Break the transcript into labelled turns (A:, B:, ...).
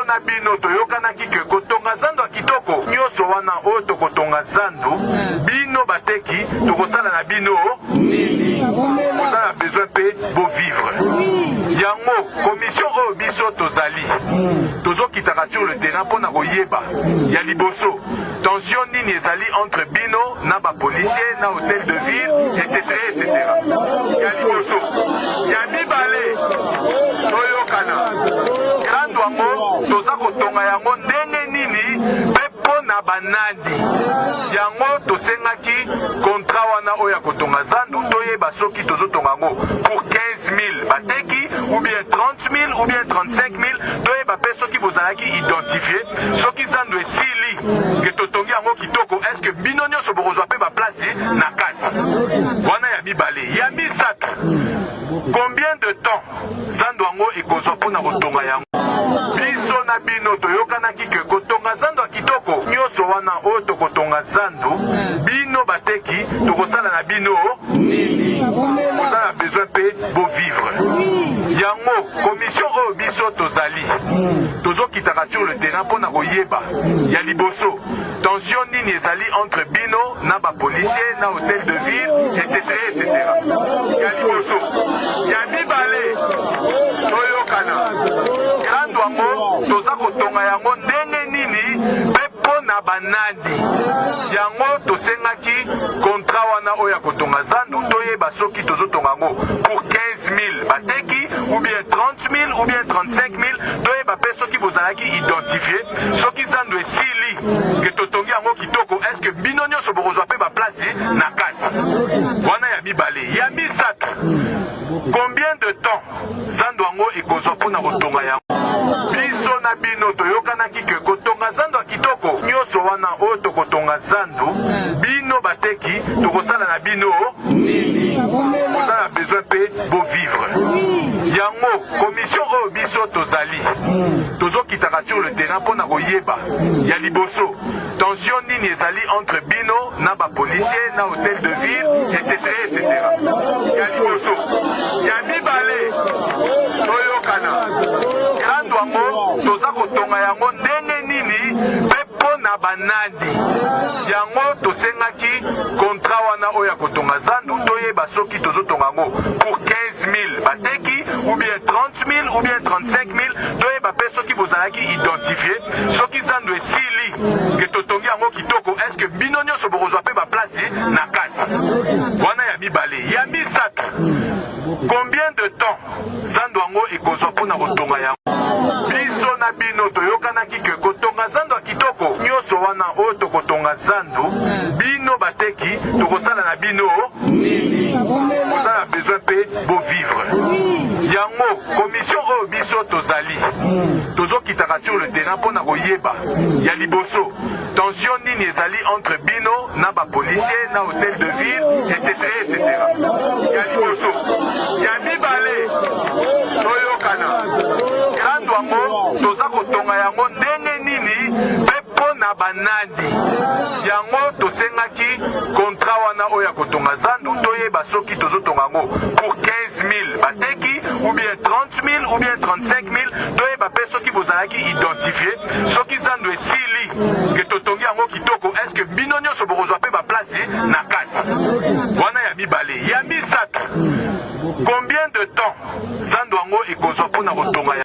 A: na bino toyokanaki ke kotonga zando ya kitoko nyonso wana oyo tokotonga zando, bino bateki tokosala na bino nini? Boza na besoin mpe bovivre yango. Commission oyo biso tozali, tozokitaka sur le terrain mpona koyeba ya liboso tension nini ezali entre bino na bapolicier na hôtel de ville, etc etc. Ya liboso. Ya mibale, toyokana, zando yango toza kotonga yango ndenge nini mpe mpo na banani? Yango tosengaki contrat wana oyo ya kotonga zandu, toyeba soki tozotonga yango pour 15 000 bateki ou bien 30 000 ou bien 35 000. Toyeba mpe soki bozalaki identifié. Soki zandu esili ke totongi yango kitoko, est ce que bino nyonso bokozwa mpe baplace na kati wana? Ya mibale. Ya misato, combien de temps zando yango ekozwa mpona kotonga yango? Biso na bino toyokanaki ke kotonga zando ya kitoko nyonso wana oyo tokotonga zando, bino bateki tokosala na bino nini? Boza na besoin mpe bovivre yango. Commission oyo biso tozali, tozokitaka sur le terrain mpona koyeba ya liboso tension nini ezali entre bino na bapolicier na hôtel de ville, etc etc. Ya liboso. Ya mibale, toyokana, zando yango toza kotonga yango ndenge nini mpe mpo na banani? Yango tosengaki contrat wana oyo ya kotonga zandu, toyeba soki tozotonga yango pour 15 000 bateki ou bien 30 000 ou bien 35 000. Toyeba mpe soki bozalaki identifié. Soki zandu esili ke totongi yango kitoko, est ce que bino nyonso bokozwa mpe baplace na kati wana? Ya mibale. Ya misato, combien de temps zando yango ekozwa mpona kotonga yango? Biso na bino toyokanaki ke kotonga zando ya kitoko nyonso wana oyo tokotonga zando, bino bateki tokosala na bino nini? Boza na besoin mpe bovivre yango. Commission oyo biso tozali, tozokitaka sur le terrain mpona koyeba ya liboso tension nini ezali entre bino na bapolicier na hôtel de ville, etc etc. Ya liboso. Ya mibale, toyokana, zando yango toza kotonga yango ndenge nini mpe mpo na banani? Yango tosengaki contrat wana oyo ya kotonga zandu, toyeba soki tozotonga yango pour 15 000 bateki ou bien 30 000 ou bien 35 000. Toyeba mpe soki bozalaki identifié. Soki zandu esili ke totongi yango kitoko, est ce que bino nyonso bokozwa mpe baplace na kati wana? Ya mibale. Ya misato, combien de temps zando yango ekozwa mpona kotonga yango? Biso na bino toyokanaki ke kotonga zando ya kitoko nyonso wana oyo tokotonga zando, bino bateki tokosala na bino nini? Boza na besoin mpe bovivre yango. Commission oyo biso tozali, tozokitaka sur le terrain mpona koyeba ya liboso tension nini ezali entre bino na bapolicier na hôtel de ville, etc etc. Ya liboso. Ya mibale, toyokana, zando yango toza kotonga yango ndenge nini mpe mpo na banani? Yango tosengaki contrat wana oyo ya kotonga zandu, toyeba soki tozotonga yango pour 15 000 bateki ou bien 30 000 ou bien 35 000. Toyeba mpe soki bozalaki identifié. Soki zandu esili ke totongi yango kitoko, est ce que bino nyonso bokozwa mpe baplace na kati wana? Ya mibale. Ya misato, combien de temps zando yango ekozwa mpona kotonga?